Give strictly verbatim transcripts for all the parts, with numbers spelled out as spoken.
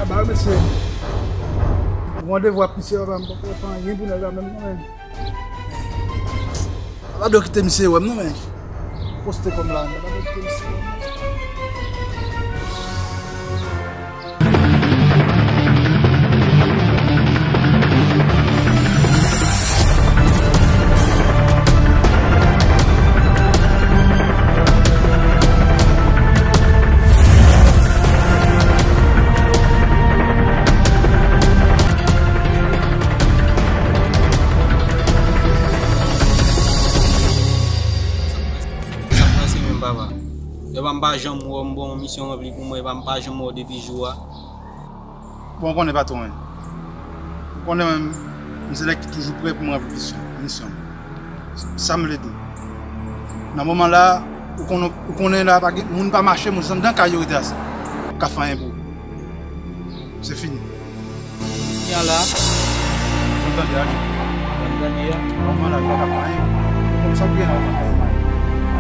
Ba yo mesye. Randevou ap misye papa, m poko fè anyen pou nèg la menm non men. Papa dwe kite misye wè m non men. Poste kòm la, papa dwe kite misye wè m. Sa k pase menm papa? Epa m pa janm wè w, m ba w yon misyon ranpli pou mwen, epa m pa janm wè w depi jou a. Bon, ou konnen patwon, wi. Ou konnen mwen, m se nèg ki toujou prè pou mwen ranpli misyon, misyon m. Sa m vle di w. Nan moman la, ou konnen, ou konnen la, pa gen, moun pa mache, moun se anndan kay yo rete ase. Ka fè anyen pou ou. Se fini. Kounye a la. Ou tande a, Jimmy? Ou tande a? Moman la, li pa ka fè anyen. Ou konn sa k gen la, ou pa ka fè anyen.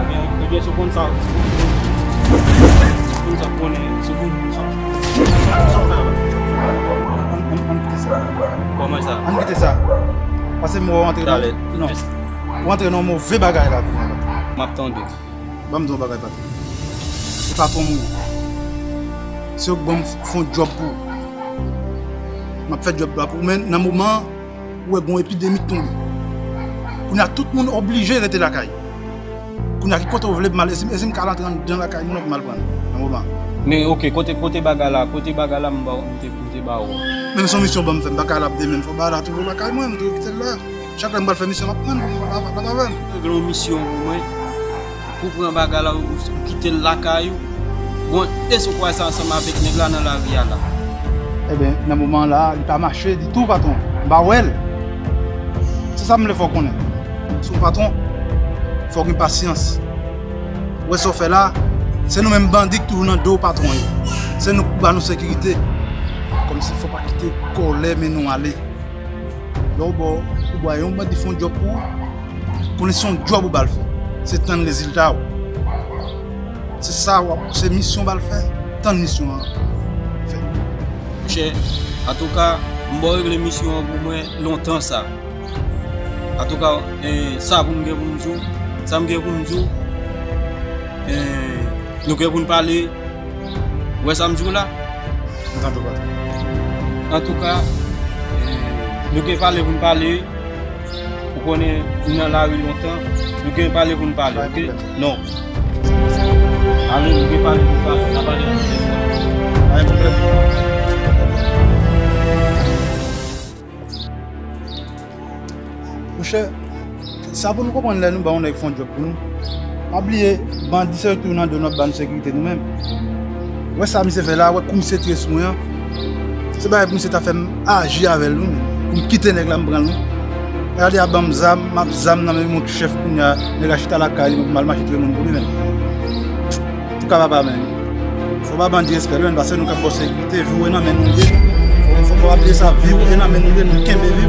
Ebyen, ebyen, si w konn sa, si w konn sa, si w konn sa, si w konn sa, si w konn sa. An, an, an kite sa. Kòman sa? An kite sa. Paske m wè w antre nan, non. Ou antre nan move bagay la, kounye a la. M ap tande w. Ban m di w yon bagay, patwon. Se patwon m ou ye. Se yo k ban m fè yon djòb pou ou. M ap fè djòb la pou ou, men nan moman an, ou wè gon epidemi k tonbe. Kounye a, tout moun oblije rete lakay. Kounye a, ki kote w vle m al, e si, e si m ka al antre anndan lakay moun, ou p mal pran l nan moman an. Men, oke, kote, kote bagay la, kote bagay la, m ba w, m te, m te ba w. Menm si yon misyon ban m fè, m pa ka al ap demen, fò bagay la toujou lakay mwen, m toujou kite l la. Chak lè m pral fè misyon, m ap pran l, l ap, l ap avè m. Regle yon misyon pou mwen, pou pran bagay la, ou, ou kite l lakay ou. Bon, e si w kwaze ansanm avèk nèg la nan lari a la? Ebyen, nan moman la, li pa mache ditou, patwon. M pa wè l. Se sa m vle fè w konnen. Sou patwon, fò w gen pasyans. Ou wè sa w fè la, se nou menm bandi ki toujou nan do patwon yo. Se nou k pou ba nou sekirite. Kòmsi fò w pa kite kòlè mennen w ale. Lè w bò, ou bò yon bandi fè yon djòb pou ou, konnen se yon djòb ou ba l fè. Se tann rezilta w. Se sa w ap, se misyon w ba l fè, tann misyon an fè. Monchè, antouka, m bò regle misyon an pou mwen lontan sa. Antouka, eh, sa pou m gen pou m di w, sa m gen pou m di w, eh, nou gen pou n pale, Ou wè sa m di w la? M tande w, patwon. Antouka, nou gen pale pou n pale. Ou konnen, m nan lari lontan. Nou gen pale pou n pale, oke? Non. Ale, nou gen pale pou n pale. N a pale nan telefòn. Pa gen pwoblèm. Monchè, sa pou nou konprann lè nou ba yon nèg fè yon djòb pou nou. Pa bliye, bandi se yo ki toujou nan do nou ap ba nou sekirite nou menm. Ou wè sa misye fè la, ou wè kou misye tire sou mwen an. Se bagay pou misye ta fè m aji avè l wi, pou m kite nèg la m pran l wi. Gade a ban m zam, m ap zam nan men yon chèf kounye a, nèg la chita lakay li, m ap mal mache touye moun pou li menm. Antouka papa, men fò pa bandi respè wi, paske nou k ap bò sekirite, vi w e nan men nou li ye. Fò, fò, fò pa bliye sa, vi w e nan men nou li ye, nou kenbe vi w.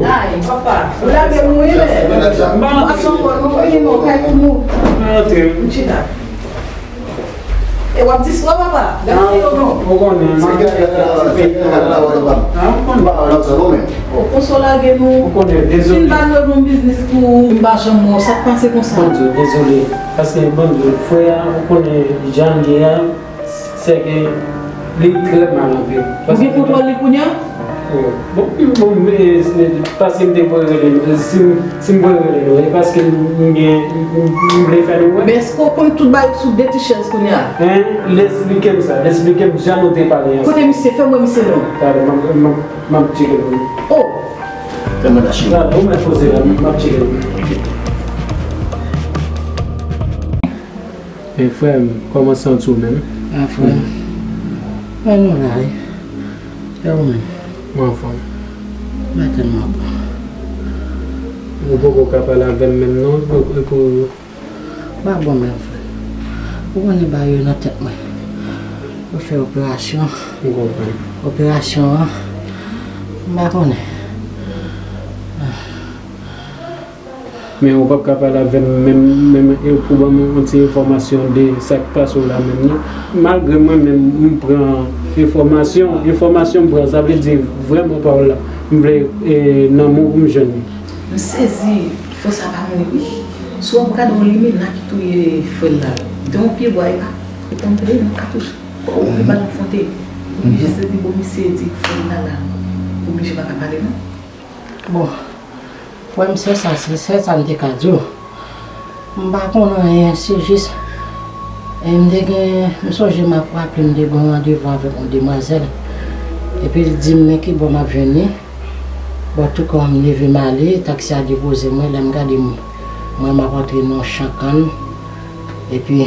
Ay, papa, ou lage m wi, men. M pa ap ankò, non, wi, non, kay pou nou. M chita. E w ap di swa, papa? Gade yo, non. Ou konnen, m ap fè ti peyi. Ou konnen. O, konsa w lage nou. Ou konnen, dezole. Fin ba nou yon biznis pou ou, m pa janm wè w. Sa k pase konsa? Bondye, dezole. Paske Bondye, frè a, ou konnen jan l ye a. Sèke li trè mal anpil. Ou gen kontwòl li kounye a? Bon, bon, e, se, paske m te voye rele nou, si m, si m voye rele nou, e paske m, m gen, m, m, m vle fè nou wè. Men èske w konn tout bagay sou de ti chèz kounye a? Hein? L esplike m sa, l esplike m jan nou te pale ansanm. Kote misye? Fè m wè misye non. Talè, m ap, m ap, m ap tcheke pou ou. Oh! Fè m manda cheri. Talè, ou mèt poze la, m ap tcheke pou ou. E frè m, kòman w santi w menm? Ah, frè m. Mwen, nou la, wi. E ou menm? Mwen anfòm. Mwen tèlman bon. Ou poko ka pale avè m menm non, pou, pou... M pa bon menm, frè. Ou konnen bagay yo nan tèt mwen. Yo fè operasyon. M konprann. Operasyon an, m pa konnen. Men ou p ap ka pale avè m menm, menm, e pou ban m yon ti enfòmasyon de sa k pase w la menm non. Malgre mwen menm, m pran enfòmasyon, enfòmasyon m pran, sa vle di vrèman pawòl la. M vle, e, nan men w pou m jwenn li. M sezi, fò sa pa mouri wi. Si w ap gade yon limena ki touye frè l la, de yon pye bwa e pa konn touye nan katouch. Li pa nan fonte. Oblije sezi, bon, misye di frè l la la. Oblije pa ka pale non. Bon, frè m, se sa, se, se sa m te ka di w. M pa konn anyen, se jis, e, m te gen, m sonje m ap raple m te gen yon randevou avèk yon demwazèl. Epi l di m men ki bò m ap jwenn li. Bon, tou kò m leve m ale, taksi a depoze mwen, lè m gade m, mwen m ap antre nan yon chan kann. Epi,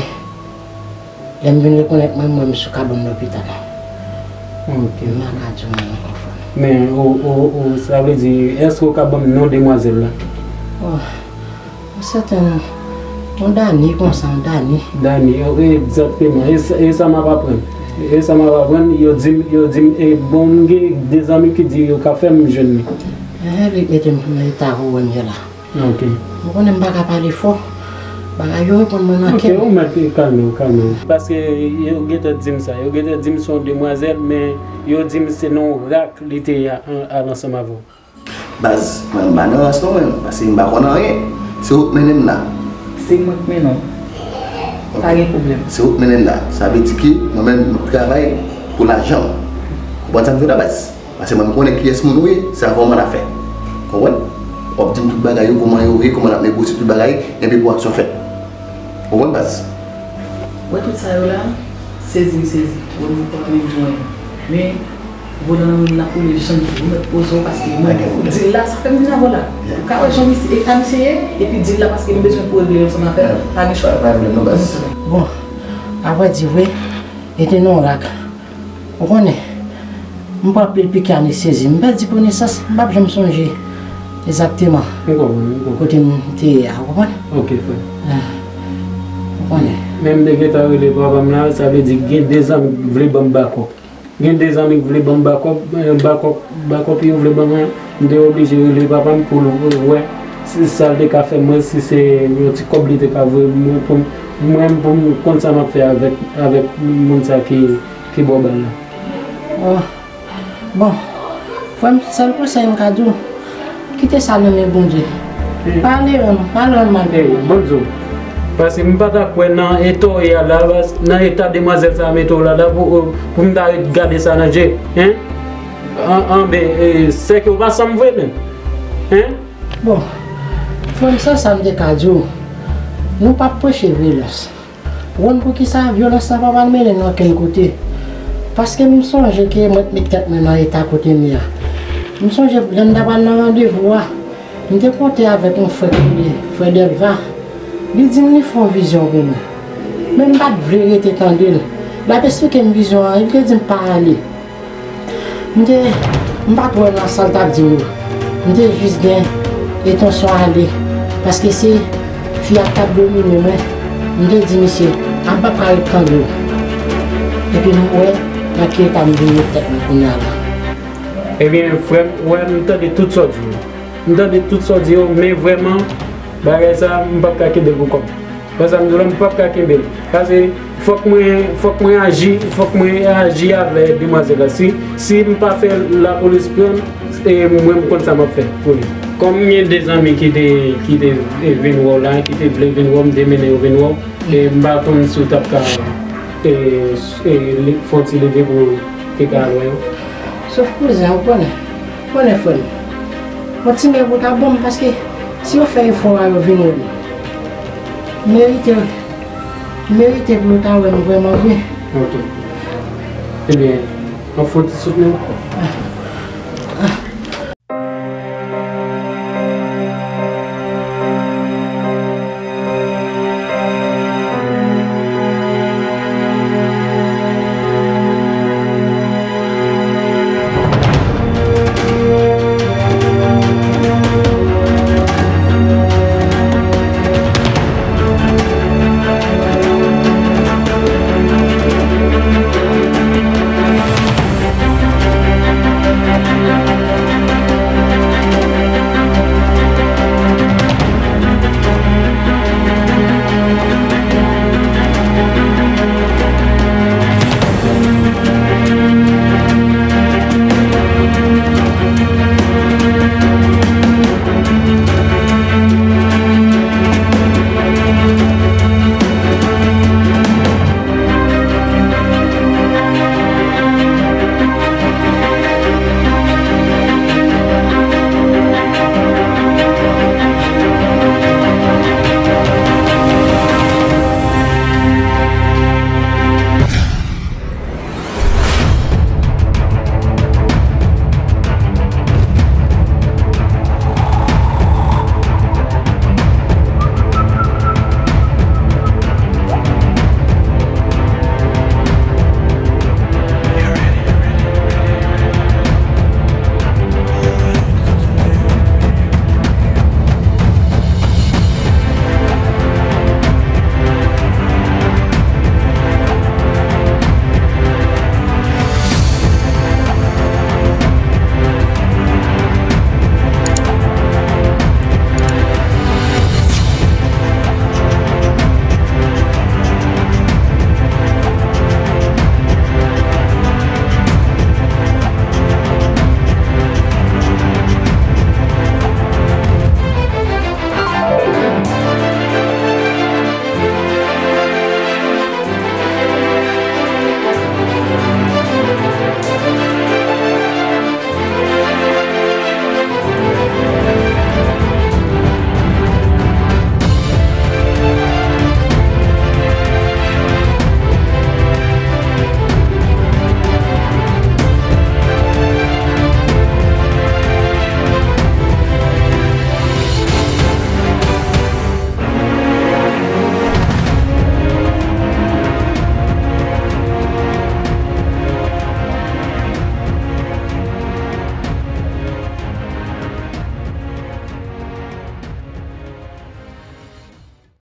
lè m vin rekonèt mwen, m wè m sou kabann lopital. Ok. M pa ka di w anyen ankò, frè m. Men, ou, ou, ou, sa vle di, èske w ka ban m non demwazèl la? Oh, yon sèten, yon Dani konsa, yon Dani. Dani, o, egzakteman. E sa, e sa m ap aprann. E sa m ap aprann, yo di m, yo di m, e bon, m gen de zanmi ki di yo ka fè m jwenn li. Enhen, li mete m nan eta ou wè m ye la. Ok. Ou konnen m pa ka pale fò. Bagay yo reponn mwen nan kè m. Ok, ou mèt kalme w, kalme w. Paske yo gentan di m sa. Yo gentan di m se yon demwazèl, men yo di m se nan yon rak li te ye a, al ansanm avè w. Baz, mwen m pa nan rans non mwen, paske m pa konn anyen. Se ou k mennen m la. Se mwen k mennen w. Ok. Pa gen pwoblèm. Se ou k mennen m la. Sa vle di ke mwen menm m ap travay pou lajan. Ou konprann sa m di w la baz? Paske mwen m konnen kiyès moun ou ye, se avè w m annafè. Konprann? W ap di m tout bagay yo, kòman yo ye, kòman n ap negosye tout bagay, epi pou aksyon fèt. Konprann baz? Wè tout sa yo la, sezi m sezi. Wè m pa menm jwenn. Men, volan nan men m la koule jan l ye. Ou mèt poze w paske mwen, dil la, sa fè m vin avè w la. Ou ka wè jan misye, eta misye ye, epi dil la paske m bezwen pou regle ansanm avè l. Pa gen chwa. Pa gen pwoblèm non baz. Bon, apre di vre, li te nan yon rak. Ou konnen, m pran anpil piki anestezi, m pèdi konesans, m p ap janm sonje egzakteman kote m te ye a, ou konprann? Ok, frè. Ah, ou konnen. Men m te gentan rele papa m la, sa vle di gen de zanmi k vle ban m bakòp. Gen de zanmi k vle ban m bakòp, eh, bakòp, bakòp yo vle ban mwen, m te oblije rele papa m pou l wè si sa l te ka fè mwen, si se yon ti kòb li te ka voye mwen pou m, mwen pou m konn sa m ap fè avèk, avèk moun sa ki, ki ba w bal la. Oh. Bon, frè m, sèl konsèy m ka di w, kite sa nan men Bondye. Pa ale rann, pa ale rann mal pou mwen. Bondye, paske m pa ta kwè nan eta w ye a la, nan eta demwazèl sa a mete w la, la pou, pou m ta ret gade sa nan je, en? An, anben, e, sèke w pa sanm vre menm, en? Bon, frè m, sèl sa m te ka di w, nou p ap preche vyolans. Ou konn poukisa vyolans la pa pral mennen n okenn kote? Paske m sonje ke mwen t met tèt mwen nan eta kote m ye a. M sonje lè m ta pral nan randevou a, m te konte avèk yon frè k rele frè Dèlva. Li di m li fè yon vizyon pou mwen. Men m pa t vle rete tande l. L ap esplike m vizyon an, li te di m pa ale. M te, m pa t wè nan sa l t ap di m yo. M te jis gen entansyon ale, paske se fi a k t ap domine mwen. M te di misye, a m p ap ka ret tande w. Epi m wè nan ki eta m vin met tèt mwen kounye a la. Ebyen, frè m, wè, m tande tout sa w di yo. M tande tout sa w di yo, men vrèman, bagay sa a, m p ap ka kenbe l pou kò m. Konsa m di w la, m p ap ka kenbe l. Paske fòk mwen, fòk mwen aji, fòk mwen aji avè demwazèl la. Si, si m pa fè lapolis pran l, e mwen m konn sa m ap fè pou li. Kòm m gen de zanmi ki te, ki te, e, vin wè w la, ki te vle vin wè w, m te mennen yo vin wè w. E m pa konn si w t ap ka, e, e, fè yon ti leve pou w te ka al wè yo. Sof kouzen, ou konnen. Konnen frè m, yon ti mèb ou ta ban m, paske si yo fè efò a yo vin wè m, m merite, m merite pou yo ta wè m vrèman vre. Ok. Ebyen, w ap fè yon ti soutni w?